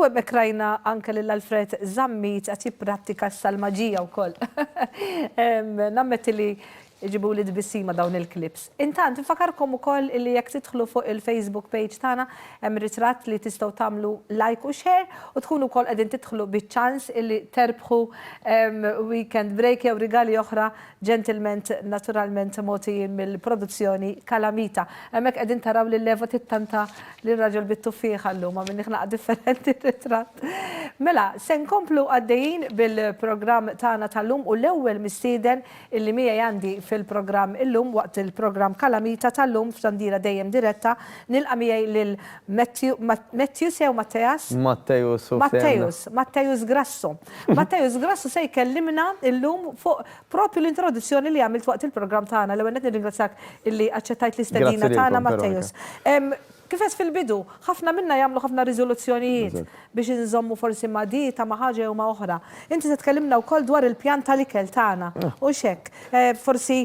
U hemmhekk rajna anke lil Alfred Zammit qed jipprattika s-salmaġija wkoll. Nammetti li jġibuli tbissima dawn il-clips. Intant, infakarkom ukoll illi jekk tidħlu fuq il-Facebook page tagħna hemm ritratt li tistgħu tagħmlu like u share u tkunu wkoll qegħdin tidħlu biċ-ċans illi terbħu weekend break jew rigali oħra ġentilment naturalment mogħtijin mill-produzzjoni Kalamita. Hemmhekk qegħdin taraw lil Eva tittanta lir-raġel bit-tuffieħa llum, għamilnih naqa' differenti r-ritratt. Mela, se nkomplu għaddejjin bil-programm tagħna tal-lum u l-ewwel mistieden illi miegħi għandi fil-programm illum waqt il-programm Kalamita tal-lum f'Xandira Dejjem Diretta nilqa' miegħi lil Matthew, Matthews jew Matteas? Matteus hu ftehemna. Matteus, Matteus Grasso. Matteus Grasso se jkellimna illum fuq Propju l-introduzzjoni li għamilt waqt il-programm tagħna. L-ewwel nett nirringrazzjak illi aċċettajt l-istedina tagħna Matteus. Kif għedt fil-bidu, ħafna minna jagħmlu ħafna riżoluzzjonijiet biex inżommu forsi ma' dieta, ma' ħaġa jew ma' oħra. Inti se tkellimna wkoll dwar il-pjan tal-ikel tagħna, hux hekk? Forsi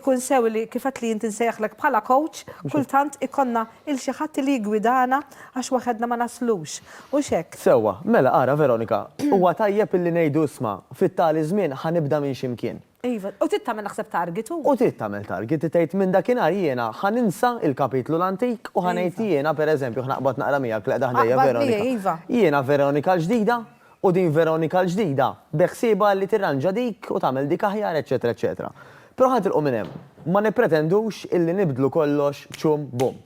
ikun sew li kif għedt li inti nsejjaħlek bħala coach, kultant ikollna 'il xi ħadd li jiggwidana għax waħedna ma naslux. Hux hekk? Sewwa, mela ara Veronika, huwa tajjeb illi ngħidu isma' fit-tali żmien ħa nibda minn xi mkien. Iva, u trid tagħmel naħseb target hu. U trid tagħmel target, trid tgħid minn dakinhar jiena ħa ninsa l-kapitlu l-antik u ħa ngħid jiena pereżempju ħa naqbad naqra miegħek li qiegħda ħdejja Aqbad Veronika. miegħi, iva. Jiena Veronika l-ġdida u din Veronika l-ġdida beħsiebha li tirranġa dik u tagħmel dik aħjar eċċetera eċċetera. Però ħa nitilqu minn hemm. Ma nippretendux illi nibdlu kollox ċum bum.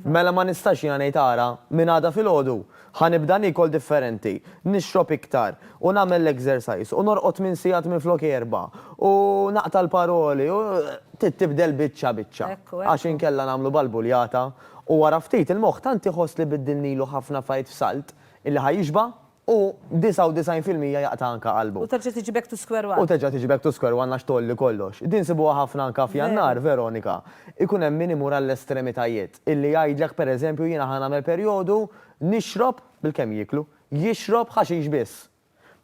Mela ma nistax jiena ngħid ara, minn għada filgħodu ħa nibda niekol differenti, nixrob iktar u nagħmel l-exercise u norqod tmien sigħat minflok erbgħa u naqta' l-paroli u trid tibdel biċċa biċċa. Għax inkella nagħmlu balbuljata u wara ftit il-moħħ tant iħoss li biddilnilu ħafna affarijiet f'salt illi ħa jixba' U 99% jaqta' anke qalbu. U terġa' tiġi back to square one. U terġa' tiġi back to square one għax tgħolli kollox. Din nsibuha ħafna anke f'Jannar, Veronika. Ikun hemm min imur għall-estremitajiet. Illi jgħidlek pereżempju jiena ħa nagħmel perjodu nixrob, bilkemm jieklu, jixrob ħaxix biss.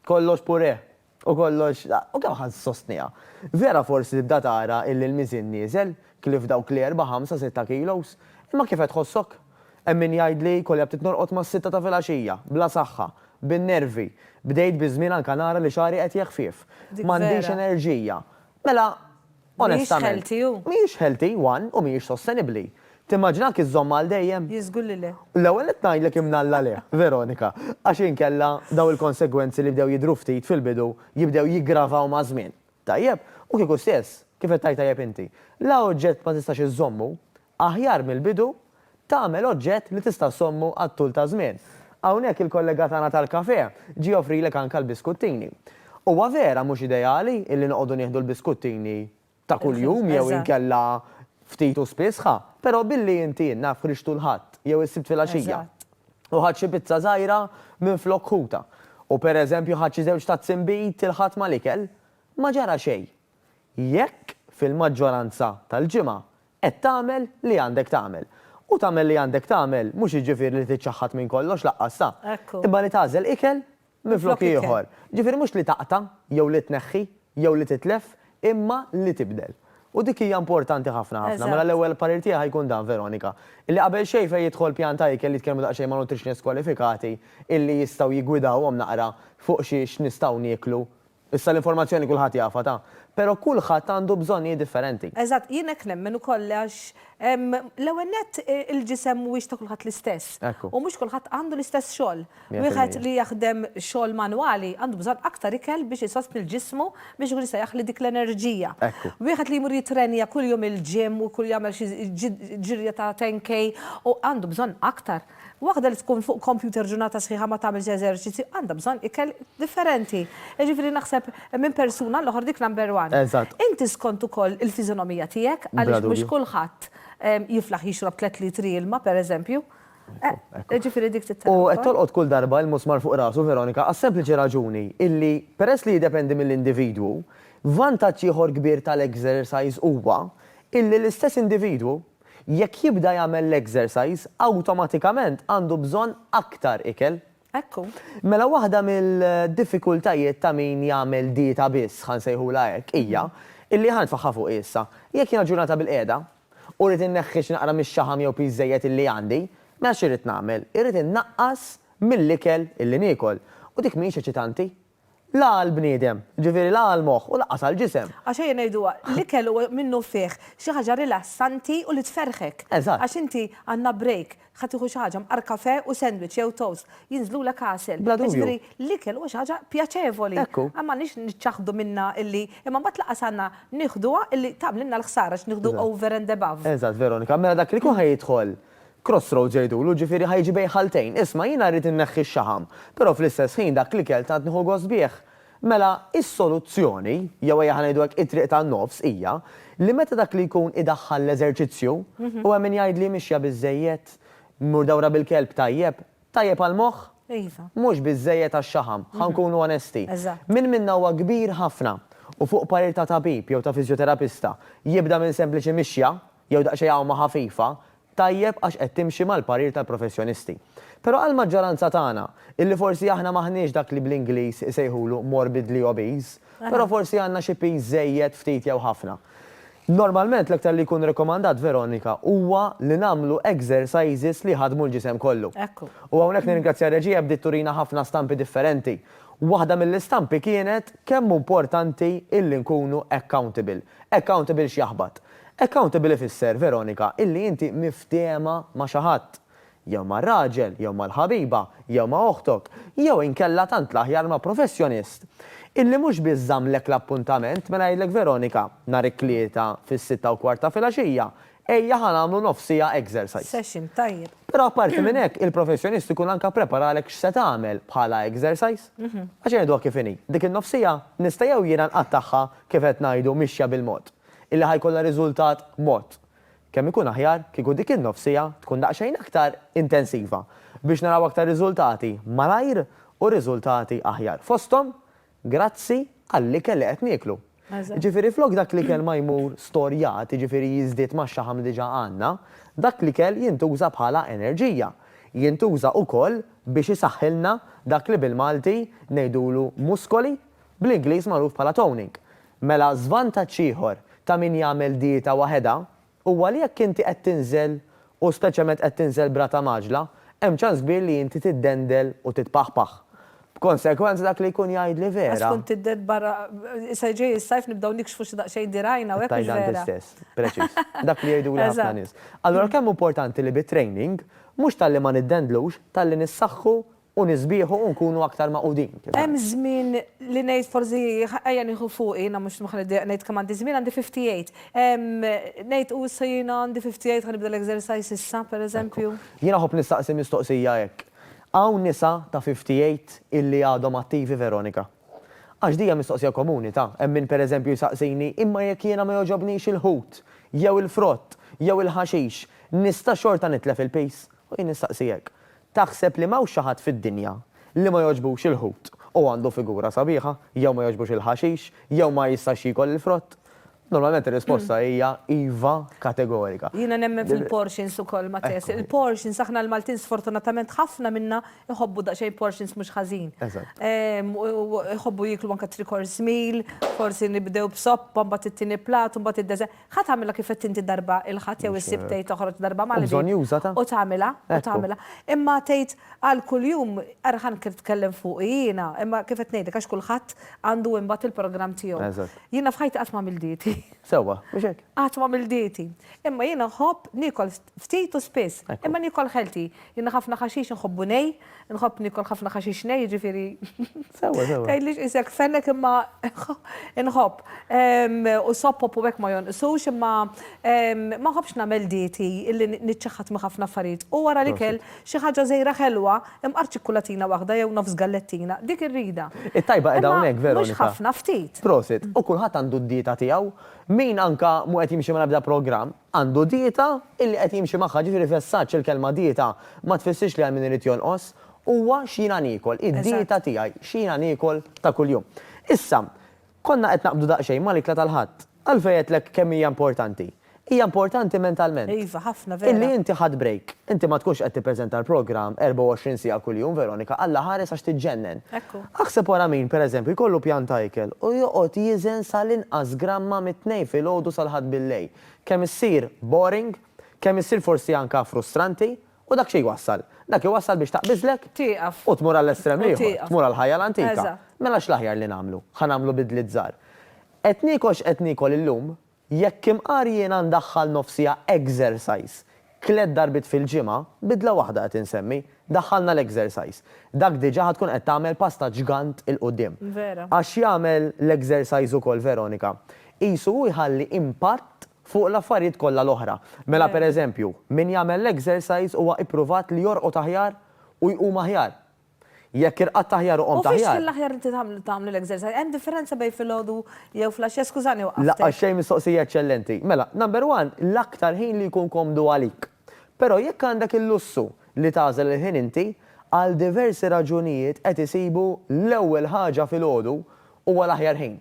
Kollox puree. U kollox, u kemm ħa ssostniha? Vera forsi tibda tara illi l-miżien nieżel, klief dawk l-erba', ħamsa, sitta kilos. Imma kif qed tħossok? Hemm min jgħidli jkolli aptit norqod mas-sitta ta' filgħaxija, bla saħħa, bin-nervi. Bdejt biż-żmien anke nara li xagħri qed jeħfief. M'għandix enerġija. Mela, onestament. Mhijiex healthy hu. Mhijiex healthy, one, u mhijiex sostenibbli. Timmaġinak iżżommha għal dejjem? Jien żgur li le. L-ewwel nett ngħidlek imnalla le, Veronika, għax inkella dawn il-konsegwenzi li bdew jidhru ftit fil-bidu jibdew jiggravaw maż-żmien. Tajjeb? U kieku stess, kif qed tgħid tajjeb inti, la oġġett ma tistax iżżommu, aħjar mill-bidu tagħmel oġġett li tista' żżommu għat-tul ta' żmien. Hawnhekk il-kollega tagħna tal-kafè ġie joffrilek anke l-biskuttini. Huwa vera mhux ideali illi noqogħdu nieħdu l-biskuttini ta' kuljum jew inkella ftit u spiss, ħa, però billi inti jien naf ħriġtu l-Ħadd jew is-Sibt filgħaxija u ħadt xi pizza żgħira minflok ħuta u pereżempju ħadt xi żewġ tazzi nbid il-Ħadd mal-ikel, ma ġara xejn jekk fil-maġġoranza tal-ġimgħa qed tagħmel li għandek tagħmel. U tagħmel li għandek tagħmel mhux jiġifieri li tiċċaħħad minn kollox laqqas ta', imma li tagħżel ikel minflok ieħor. Ġifieri mhux li taqta' jew li tneħħi jew li titlef, imma li tibdel. U dik hija importanti ħafna ħafna. Mela l-ewwel parir tiegħi ħa jkun dan, Veronika, illi qabel xejn fejn jidħol pjan ta' ikel jitkellmu daqsxejn ma' nutritionists kwalifikati illi jistgħu jiggwidawhom naqra fuq xiex nistgħu nieklu Issa l-informazzjoni kulħadd jafha ta'. Però kulħadd għandu bżonnijiet differenti. Eżatt, jien hekk nemmen ukoll għax l-ewwel nett il-ġisem mhuwiex ta' kulħadd l-istess. Ekku. U mhux kulħadd għandu l-istess xogħol. 100%. Wieħed li jaħdem xogħol manwali għandu bżonn aktar ikel biex isostni l-ġismu biex ikun jista' jaħli dik l-enerġija. Ekku. Wieħed li jmur jittrenja kuljum il-gym u kull jagħmel xi ġirja ta' 10K u għandu bżonn aktar. Waħda li tkun fuq computer ġurnata sħiħa ma tagħmilx eżerċizzju għandha bżonn ikel differenti. Jiġifieri naħseb minn persuna għall-oħra dik number one. Eżatt. Inti skont ukoll il-fiżonomija tiegħek għaliex mhux kulħadd jiflaħ jixrob tlett litri ilma pereżempju. Jiġifieri dik trid U qed tolqot kull darba il-musmar fuq rasu Veronika għas-sempliċi raġuni illi peress li jiddependi mill-individwu, vantaġġ ieħor kbir tal-exercise huwa illi l-istess individwu Jekk jibda jagħmel l-exercise, awtomatikament għandu bżonn aktar ikel. Hekk hu. Mela waħda mill-diffikultajiet ta' min jagħmel dieta biss, ħa nsejħulha hekk, hija illi, ħa nitfagħha fuqi issa, jekk jiena ġurnata bilqiegħda u rrid inneħħi xi naqra mix-xaħam jew piż żejjed illi għandi, mela x'irrid nagħmel? Irrid innaqqas. mill-ikel illi niekol. U dik mhijiex eċitanti. La għall-bniedem, jiġifieri la għall-moħħ u lanqas għall-ġisem. Għax ejja ngħiduha, l-ikel huwa minnufih xi ħaġa rilassanti u li tferrħek. Eżatt. Għax inti għandna break, ħa tieħu xi ħaġa, mqar kafè u sandwich jew toast, jinżlulek għasel. Bla dubju. Jiġifieri l-ikel huwa xi ħaġa pjaċevoli. Ekku. Ma m'għandniex niċċaħħdu minnha illi, imma mbagħad lanqas għandna nieħduha illi tagħmlilna l-ħsara għax nieħdu over and above. Eżatt, Veronika. Mela dak li jkun ħa jidħol Crossroads jgħidulu, ġifieri ħa jiġi bejn ħaltejn. Isma' jiena rrid inneħħi x-xaħam, però fl-istess ħin dak l-ikel tant nieħu gost bih. Mela, is-soluzzjoni, jew ejja ħa ngħidu hekk it-triq tan-nofs hija li meta dak li jkun idaħħal l-eżerċizzju, u hemm min jgħidli mixja biżżejjed, mmur dawra bil-kelb tajjeb, tajjeb għall-moħħ? Iva. Mhux biżżejjed għax-xaħam, ħa nkunu onesti. Eżatt. Min minna huwa kbir ħafna u fuq parir ta' tabib jew ta' fiżjoterapista jibda minn sempliċi mixja, jew daqsxejn għawma ħafifa, tajjeb għax qed timxi mal-parir tal-professjonisti. Però għall-maġġoranza tagħna, illi forsi aħna m'aħniex dak li bl-Ingliż isejħulu morbidly obese, però forsi għandna xi piż żejjed ftit jew ħafna. Normalment l-aktar li jkun rekomandat, Veronica, huwa li nagħmlu exercises li jħaddmu l-ġisem kollu. Ekku. U hawnhekk nirringrazzja r-reġija bdiet turina ħafna stampi differenti. Waħda mill-istampi kienet kemm hu importanti illi nkunu accountable. Accountable x'jaħbat? Accountable ifisser, Veronica, illi inti miftehma ma' xi ħadd. Jew mar-raġel, jew mal-ħabiba, jew ma' oħtok, jew inkella tant l-aħjar ma' professjonist. Illi mhux biss żammlek l-appuntament, mela jgħidlek Veronica, nhar it-Tlieta fis-sitta u kwart ta' filgħaxija, ejja ħa nagħmlu nofs siegħa exercise. Session, tajjeb. Però apparti minn hekk, il-professjonist ikun anke ppreparalek x'se tagħmel bħala exercise. Għax ejja ngħiduha kif inhi, dik in-nofs siegħa nista' jew jiena nqattagħha kif qed ngħidu mixja bil-mod. Illi ħa jkollha riżultat mod. Kemm ikun aħjar kieku dik in-nofs siegħa tkun daqsxejn aktar intensiva biex naraw aktar riżultati malajr u riżultati aħjar. Fosthom grazzi għall-ikel li qed nieklu. Jiġifieri flok dak l-ikel ma jmur storjat, jiġifieri jiżdied max-xaħam li diġà għandna, dak l-ikel jintuża bħala enerġija. Jintuża ukoll biex isaħħilna dak li bil-Malti ngħidulu muskoli, bl-Ingliż magħruf bħala toning. Mela żvantaġġ ieħor ta' min jagħmel dieta waħedha huwa li jekk inti qed tinżel u speċjalment qed tinżel b'rata mgħaġġla, hemm ċans kbir li inti tiddendel u titpaħpaħ. B'konsegwenza dak li jkun jgħidli Għax vera. tkun tidded barra, issa ġej is-sajf nibdew nikxfu xi daqsxejn dirgħajna u Qed hekk mhux tgħidha inti vera. stess, preċiż. Dak li jgħiduli ħafna Eżatt. nies. Allura kemm hu importanti li bit-training, mhux talli ma niddendlux, talli nissaħħu U nisbieħu u nkunu aktar magħqudin, kif Hemm ngħid. żmien li ngħid forsi ejja nieħu fuqi, jiena mhux ma ħa ngħid kemm għandi żmien, għandi 58. Ngħid u issa jiena għandi 58 ħa nibda l-exercise issa, pereżempju. Jiena nħobb nistaqsi mistoqsija hekk. Hawn nisa ta' 58 illi għadhom attivi Veronica? Għax di hija mistoqsija komuni ta'. Hemm min pereżempju jsaqsini imma jekk jiena ma jogħġobnix il-ħut, jew il-frott, jew il-ħaxix, nista' xorta nitlef il-piż? U jien nistaqsi hekk. Taħseb li m'hawnx xi ħadd fid-dinja li ma jogħġbux il-ħut u għandu figura sabiħa, jew ma jogħġbux il-ħaxix, jew ma jistax jiekol il-frott? Normalment ir-risposta hija iva kategorika. Jiena nemmen fil-portions ukoll, Matthias. Il-portions, aħna l-Maltin sfortunatament ħafna minna jħobbu daqsxejn portions mhux ħażin. Eżatt. U jħobbu jieklu anke three course meal, forsi nibdew b'soppa, mbagħad it-tieni plat, u mbagħad id-dessert. Ħa tagħmilha kif għedt inti darba il-Ħadd jew is-Sibt tgħid toħroġ darba mal-ħbieb. U bżonjuża ta'. U tagħmilha, u tagħmilha. Imma tgħid għal kuljum, ara ħa nitkellem fuqi jiena, imma kif qed ngħidlek għax kulħadd għandu imbagħad il-programm tiegħu. Eżatt. Jiena f'ħajti qatt m'għamilt dieti. Sewwa, mhux hekk? Qatt m'għamilt dieti. Imma jiena nħobb niekol ftit u spiss. Imma niekol healthy. Jiena ħafna ħaxix inħobbu nej, inħobb niekol ħafna ħaxix nej, jiġifieri. Sewwa, sewwa. Tgħidlix qisek fenek imma inħobb. U soppop u hekk ma jonqsux imma ma nħobbx nagħmel dieti illi niċċaħħad minn ħafna affarijiet. U wara l-ikel xi ħaġa żgħira ħelwa, imqar ċikkulatina waħda jew nofs gallettina, dik irridha. It-tajba qiegħda hawnhekk, Veronica. Mhux ħafna, ftit. Prosit. U kulħadd għandu d-dieta tiegħu. Min anka mhu qed jimxi mal-ebda programm, Għandu dieta illi qed jimxi magħha, ġifieri f'essaġġ il-kelma dieta ma tfissirx li għal min irid jonqos, huwa x'jiena niekol, id-dieta tiegħi, x'jiena niekol ta' kuljum. Issa, konna qed naqbdu daqsxejn mal-ikla tal-Ħadd. Għalfejn għedtlek kemm hija importanti? Hija importanti mentalment. Iva, ħafna, vera. Illi inti ħadt break. Inti ma tkunx qed tippreżenta l-programm 24 siegħa kuljum, Veronica, Alla ħares għax tiġġennen. Ekku. Aħseb wara min, pereżempju, jkollu pjan ta' ikel u joqgħod jiżen sal-inqas gramma mit-Tnejn filgħodu sal-Ħadd billejl. Kemm issir boring, kemm issir forsi anke frustranti. U dak xi jwassal? Dak iwassal biex taqbiżlek Tieqaf. u tmur għall-estrem U l-ieħor, tieqaf. tmur għall-ħajja l-antika. Eżatt. Mela x'l-aħjar li nagħmlu? Ħa nagħmlu bidliet żgħar. Qed niekol x'qed niekol illum, jekk imqar jiena ndaħħal nofs siegħa exercise tliet darbiet fil-ġimgħa, bidla waħda qed insemmi, daħħalna l-exercise. Dak diġà ħa tkun qed tagħmel pass ta' ġgant 'il quddiem. Vera. Għax jagħmel l-exercise ukoll Veronica, qisu hu jħalli impatt fuq l-affarijiet kollha l-oħra. Mela per eżempju, min jagħmel l-exercise huwa ippruvat li jorqod aħjar u jqum aħjar. Jekk irqadt aħjar u qomt aħjar. U fiex kien l-aħjar inti tagħmlu l-exercise? Hemm differenza bejn filgħodu jew fl-għaxija? Skużani waqqaftek. Laqqas xejn mistoqsija eċċellenti. Mela, number one, l-aktar ħin li jkun komdu għalik. Però jekk għandek il-lussu li tagħżel il-ħin inti, għal diversi raġunijiet qed isibu l-ewwel ħaġa filgħodu huwa l-aħjar ħin.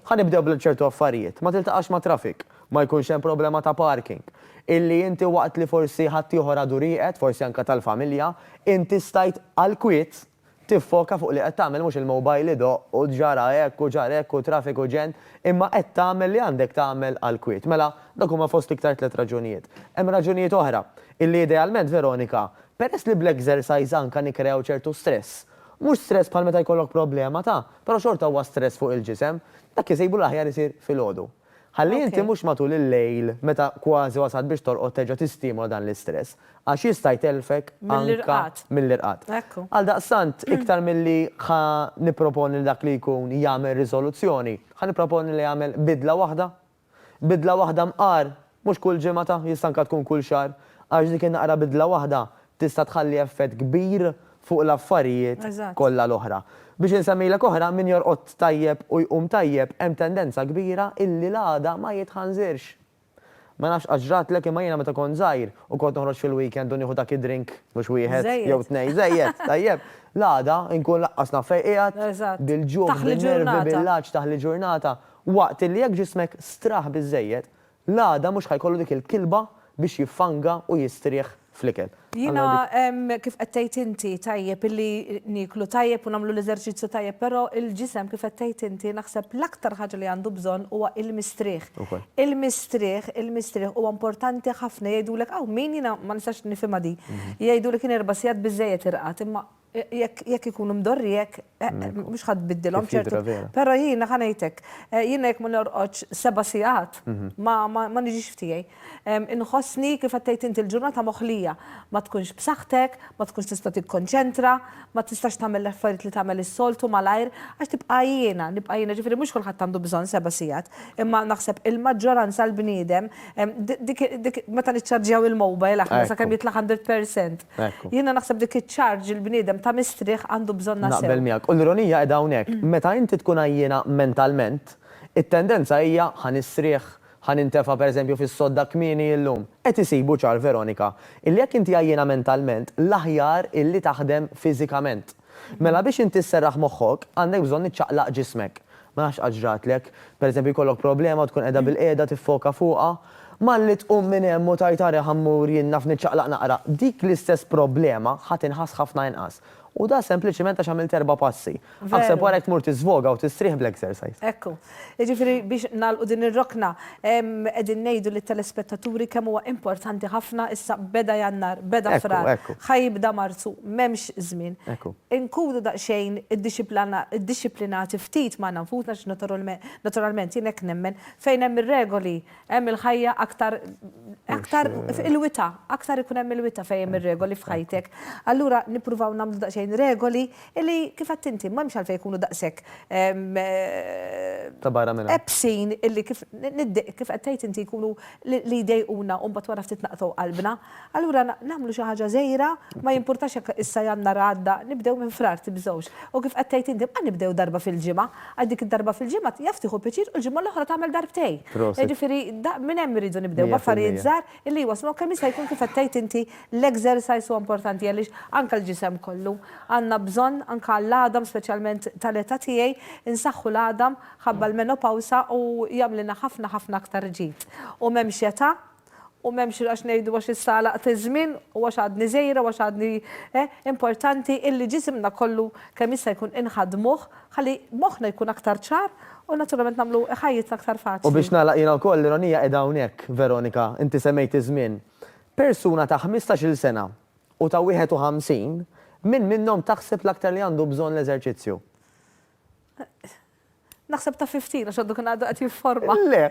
Ħa nibdew b'ċertu affarijiet. Ma tiltaqax ma' traffic, ma jkunx hemm problema ta' parking. Illi inti waqt li forsi ħaddieħor għadu rieqed, forsi anke tal-familja, inti stajt għall-kwiet tiffoka fuq li qed tagħmel mhux il-mobile idoqq u ġara hekk u ġara hekk u traffic u ġenn, imma qed tagħmel li għandek tagħmel għall-kwiet. Mela, dawk huma fost l-iktar tlett raġunijiet. Hemm raġunijiet oħra, illi idealment, Veronica, peress li bl-exercise anke nikkreaw ċertu stress, Mhux stress bħal meta jkollok problema ta', però xorta huwa stress fuq il-ġisem. Dak isejbu l-aħjar isir filgħodu. Ħalli inti mhux matul il-lejl meta kważi wasalt biex torqod terġa' tistimola dan l-istress, għax jista' jtellfek anka mill-irqad. Għaldaqstant, iktar milli ħa nipproponi li dak li jkun jagħmel riżoluzzjoni, ħa nipproponi li jagħmel bidla waħda Bidla waħda mqar, mhux kull ġimgħa ta', jista' anke tkun kull xahar, għax dik in-naqra bidla waħda tista' tħalli effett kbir fuq l-affarijiet kollha l-oħra. Biex insemmilek oħra, min jorqod tajjeb u jqum tajjeb hemm tendenza kbira illi l-għada ma jitħanżirx. Ma nafx qatt ġratlek imma jiena meta kont żgħir u kont noħroġ fil-weekend u nieħu dak id-drink, mhux wieħed jew tnejn, żejjed, tajjeb, l-għada nkun lanqas naf fejn qiegħed, bil-ġuħ, bin-nervi, bil-għatx, taħli ġurnata. Waqt illi jekk ġismek straħ biżżejjed, l-għada mhux ħa jkollu dik il-kilba biex jiffanga u jistrieħ fl-ikel. Jiena kif qed tgħid inti tajjeb illi nieklu tajjeb u nagħmlu l-eżerċizzju tajjeb, però il-ġisem kif qed tgħid inti naħseb l-aktar ħaġa li għandu bżonn huwa il-mistrieħ. Il-mistrieħ, il-mistrieħ huwa importanti ħafna jgħidulek hawn min jiena ma nistax nifhimha di. Jgħidulek jien erba' sigħat biżżejjed irqad imma jekk ikunu mdorri hekk, mhux ħa tbiddilhom ċertu. Però jiena ħa ngħid hekk, jiena jekk ma norqodx seba' sigħat ma niġix f'tiegħi. Inħossni kif qed tgħid inti l-ġurnata moħlija, ma tkunx b'saħħtek, ma tkunx tista' tikkonċentra, ma tistax tagħmel l-affarijiet li tagħmel is-soltu malajr, għax tibqa' jiena, nibqa' jiena, ġifieri mhux kulħadd għandu bżonn seba' sigħat, imma naħseb il-maġġoranza l-bniedem dik meta niċċarġjaw il-mobile aħna sakemm jitla' 100%. Jiena naħseb dik iċ-charge il-bniedem ta' mistrieħ għandu bżonnha sew. Naqbel miegħek. U l-ironija qiegħda hawnhekk. Meta inti tkun għajjiena mentalment, it-tendenza hija ħa nistrieħ, ħa nintefa' pereżempju fis-sodda kmieni illum. Qed isibu ċar Veronica, illi jekk inti għajjiena mentalment, l-aħjar illi taħdem fiżikament. Mela biex inti sserraħ moħħok, għandek bżonn iċċaqlaq ġismek. Ma nafx qatt ġratlek, pereżempju jkollok problema u tkun qiegħda bilqiegħda tiffoka fuqha, malli tqum minn hemm u tgħid ara ħa mmur jien naf niċċaqlaq naqra, dik l-istess problema ħa tinħass ħafna inqas. U da sempliċiment għax għamilt erba' passi. Aħseb wara jekk tmur tiżvoga u tistrieħ bl-exercise. Ekku. Jiġifieri biex nagħlqu din ir-rokna, qegħdin ngħidu lit-telespettaturi kemm huwa importanti ħafna issa beda Jannar, beda Frar, ħa jibda Marzu, m'hemmx żmien. Inkunu daqsxejn iddixxiplinati ftit magħna nfusna għax naturalment jien hekk nemmen, fejn hemm ir-regoli hemm il-ħajja aktar aktar il-wita, aktar ikun hemm il-wita fejn hemm ir-regoli f'ħajtek. Allura nippruvaw nagħmlu daqsxejn regoli illi kif għedt inti m'hemmx għalfejn ikunu daqshekk Ta' barra minn hawn. Ebsin illi kif kif qed tgħid inti jkunu li jdejquna u mbagħad wara ftit naqtgħu qalbna. Allura nagħmlu xi ħaġa żgħira, ma jimpurtax jekk issa Jannar għadda, nibdew minn Frar tibżgħux. U kif qed tgħid inti, ibqa' nibdew darba fil-ġimgħa, għax dik id-darba fil-ġimgħa jaf tieħu pjaċir u l-ġimgħa l-oħra tagħmel darbtejn. Jiġifieri minn hemm irridu nibdew b'affarijiet żgħar illi jwasslu kemm jista' jkun kif qed tgħid inti l-exercise huwa importanti għaliex anke l-ġisem kollu għandna bżonn anke għall-għadam speċjalment tal-età tiegħi insaħħu l-għadam ħabba l-menopawsa u jagħmlilna ħafna ħafna aktar ġid. U m'hemmx età U m'hemmx għax ngħidu għax issa għalaqt iż-żmien u għax għadni żgħira u għax għadni eh, importanti illi ġisimna kollu kemm jista' jkun inħaddmuh ħalli moħħna jkun aktar ċar u naturalment nagħmlu ħajjitna aktar faċli. U biex nagħlaq jiena wkoll, l-ironija qiegħda hawnhekk, Veronika, inti semmejt iż-żmien. Persuna ta' ħmistax-il sena. u ta' 51, min minnhom taħseb l-aktar li għandu bżonn l-eżerċizzju? Naħseb ta' 15 għax għadu kien għadu qed jifforma. Le!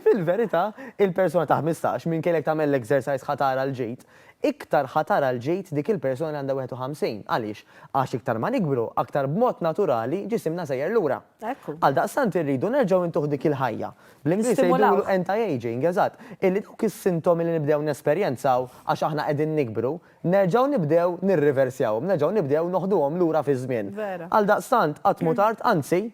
Fil-verità, il-persuna ta' 15, minkejja jekk tagħmel l-exercise ħa tara l-ġid, iktar ħa tara l-ġid dik il-persuna li għandha 51. Għaliex? Għax iktar ma nikbru, aktar b'mod naturali ġisimna sejjer lura. Ekku. Għaldaqstant irridu nerġgħu ntuh dik il-ħajja. Bl-Ingliż jgħidulu anti-aging, eżatt. Illi dawk is-sintomi li nibdew nesperjenzaw għax aħna qegħdin nikbru, Nerġgħu nibdew nirriversjawhom, nerġgħu nibdew noħduhom lura fiż-żmien. Vera. Għaldaqstant qatt mhu tard, anzi,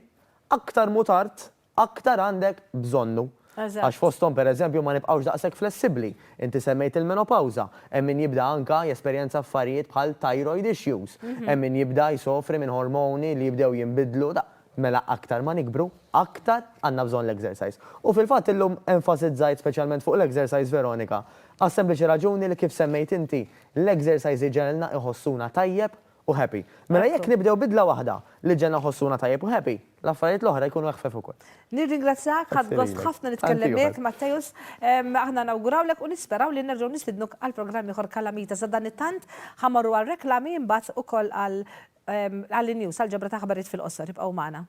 aktar mhu tard, aktar għandek bżonnu. Eżatt. Għax fosthom pereżempju ma nibqgħux daqshekk flessibbli. Inti semmejt il-menopawża. Hemm min jibda anke jesperjenza affarijiet bħal thyroid issues. Hemm min jibda jsofri minn hormoni li jibdew jinbidlu. Mela aktar ma nikbru, aktar għandna bżonn l-exercise. U fil-fatt illum enfasizzajt speċjalment fuq l-exercise Veronica, għas-sempliċi raġuni li kif semmejt inti, l-exercise iġegħelna iħossuna tajjeb u happy. Mela jekk nibdew bidla waħda li ġġegħelna nħossuna tajjeb u happy, l-affarijiet l-oħra jkunu eħfef ukoll. Nirringrazzjak, ħadt gost ħafna nitkellem miegħek Matteus. Aħna nawgurawlek u nisperaw li nerġgħu nistidnuk għal programm ieħor Kalamita. Sadanittant ħa mmorru għar-reklami imbagħad ukoll għal għal news għal ġabra ta' aħbarijiet fil-qosor. Ibqgħu magħna.